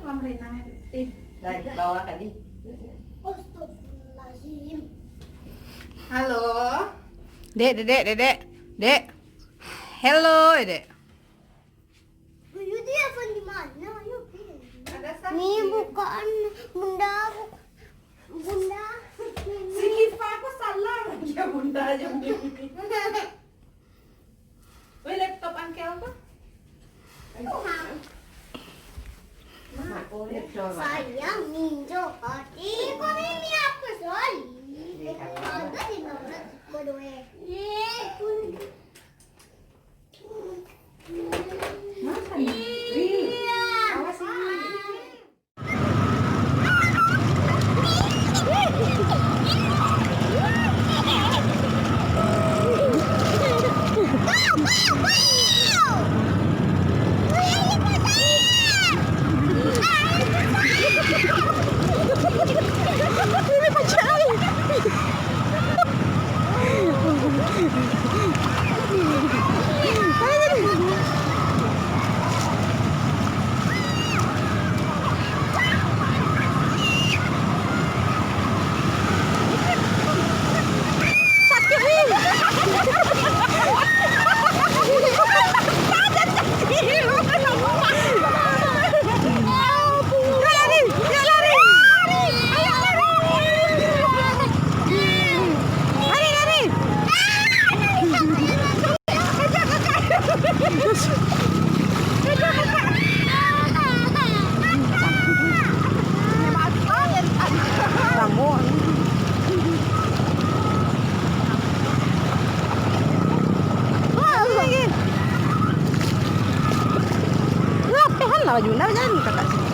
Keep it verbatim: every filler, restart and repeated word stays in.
Kamu renang, eh. Dari bawah tadi. Astagfirullahaladzim. Halo. Dek, Dedek, Dedek. Dek. Hello, Dek. Ayo, dia pun di mana? Ayo, pergi. Ada saksi. Ni bukan Bunda, bu-, Bunda. Si Kifa ko salah lagi ya, Bunda aja. Weh, laptop Angkel ko? Sayang ninjo hati ko, ini apa sekali? Ada di nomor ko dua. Masa ni? Ri, awas ni. Rapehan lah baju, ndak bajalan kakak sini.